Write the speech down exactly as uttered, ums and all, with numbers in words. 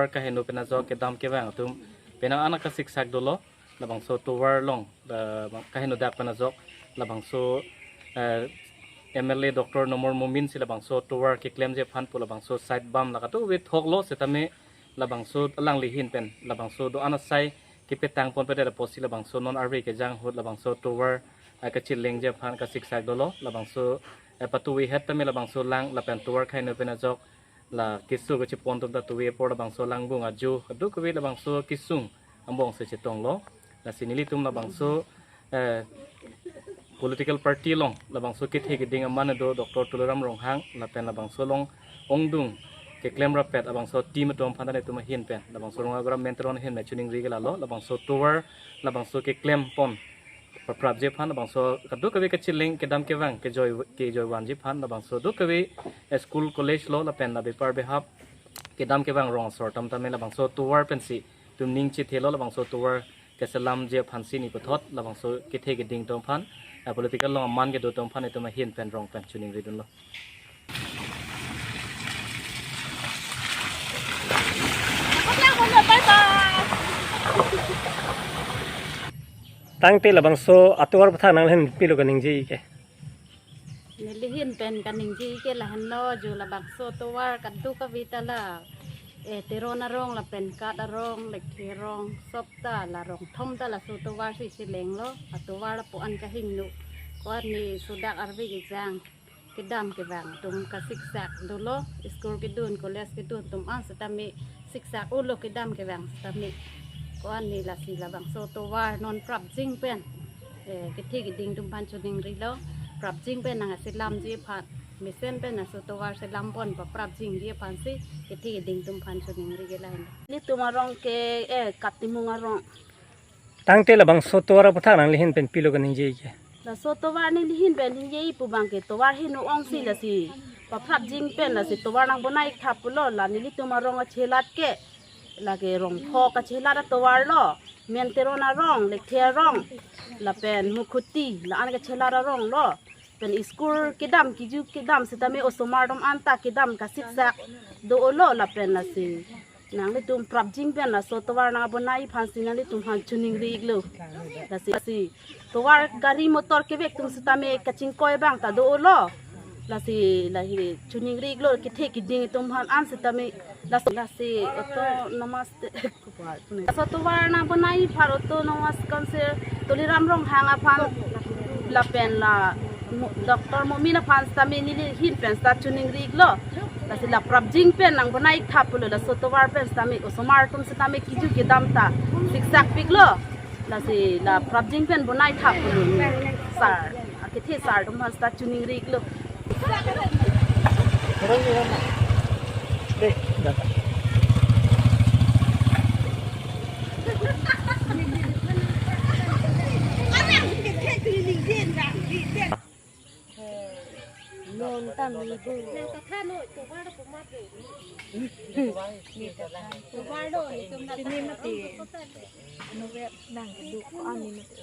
kaheno pen ajok kedam kevang atum penang an kasiksak dolo, labangso tovar along, eh, kaheno dak pen ajok, labangso, eh, M L A Doctor Numal Momin si labangso tovar keklemji aphan pu labangso side bam la kadokave thoklo setame labangso alangli ahin pen labangso do-an asai kepetang ponpedet apotsi labangso non arve kejang ahut labangso tovar, eh, kachilengji aphan kasiksak dolo, labangso, eh, patuve het tame labangso lang lapen tovar kaheno pen ajok la keso kachepon atum ta tuve apor labangso langbung ajo kadokave labangso kesung angbong si chetonglo. Lasi nelitum labangso, eh, political party along labangso kethe keding aman do Doctor Tuliram Ronghang lapen labangso along ongdung keklem rapet labangso team atum aphan ta nelitum ahin pen labangso Ronghang Agora Menteron ahin pen choningri ke lalo, labangso tovar labangso keklem pon paprapji aphan, labangso kadokave kachileng kedam kevang kejoi, kejoi vanji aphan, labangso dokave, eh, school college lo lapen la bepar behap kedam kevang rong asor tam tame labangso tovar pensi itum ning chethelo, labangso tovar keselamji aphansi ni puthot labangso kethe keding atum aphan, eh, political along aman kedo atum aphan itum ahin pen rong pen choningri dunlo. Tangte labangso atovar aputhak nangli ahin pilo kaningje ke? Neli ahin pen kaningje ke lahenlo, jo labangso tovar kadokave ta la, eh, Teron arong lapen Kat arong, Lekthe arong, sop ta la rong thom ta laso tovar si chilenglo, atovar lapu-an kahingno. Ko-an ni sodak arve kejang kedam kevang atum kasiksak dolo, school kedun, college kedun atum an setame siksak ulo kedam kevang setame. Ko-an ni lasi labangso tovar non prapjin pen, eh, kethe keding atum aphan choningrilo, prapjin pen nangselamji aphan, mesen pen laso tovar selam pon paprapjinji aphansi kethe keding atum aphan choningri ke lahen. Nelitum arong ke, eh, Kat Timung arong. Tangte labangso tovar aputhak nangli ahin pen pilo kaningje ke? Laso tovar neli ahin pen ningje pu abang ke tovar heno ongsi lasi paprapjin pen lasi tovar nangbonai thap pulo, la nelitum arong kachelat ke lake rong pho kachelat atovar lo, Menteron arong, Lekthe arong lapen Mukhuti la-an kachelat arong lo. Pen school kedam keju kedam setame osomar atum anta kedam kasiksak do-olo lapen lasi nanglitum prapjin pen laso tovar nangbonai aphansi nanglitum aphan choningri iklo. Lasi, lasi tovar gari motor kevek atum setame kachingkoi abang ta do-olo. Lasi, lasi choningri iklo kethe keding atum aphan an setame. Lasi, lasi auto namaste. Laso tovar nangbonai aphan Autonomous Council Tuliram Ronghang aphan lapen la Mo-, Doctor Momin aphan setame neli ahin pen seta choningri iklo. Lasi la prapjin pen nangbonai thap pulo, laso tovar pen setame osomar atum setame keju kedam ta siksak piklo. Lasi la prapjin pen bonai thap pulo. Sir, akethe sir atum aphan seta choningri iklo. Non tami bu. Sini mati. Anu ke nang keduk ko ani mati.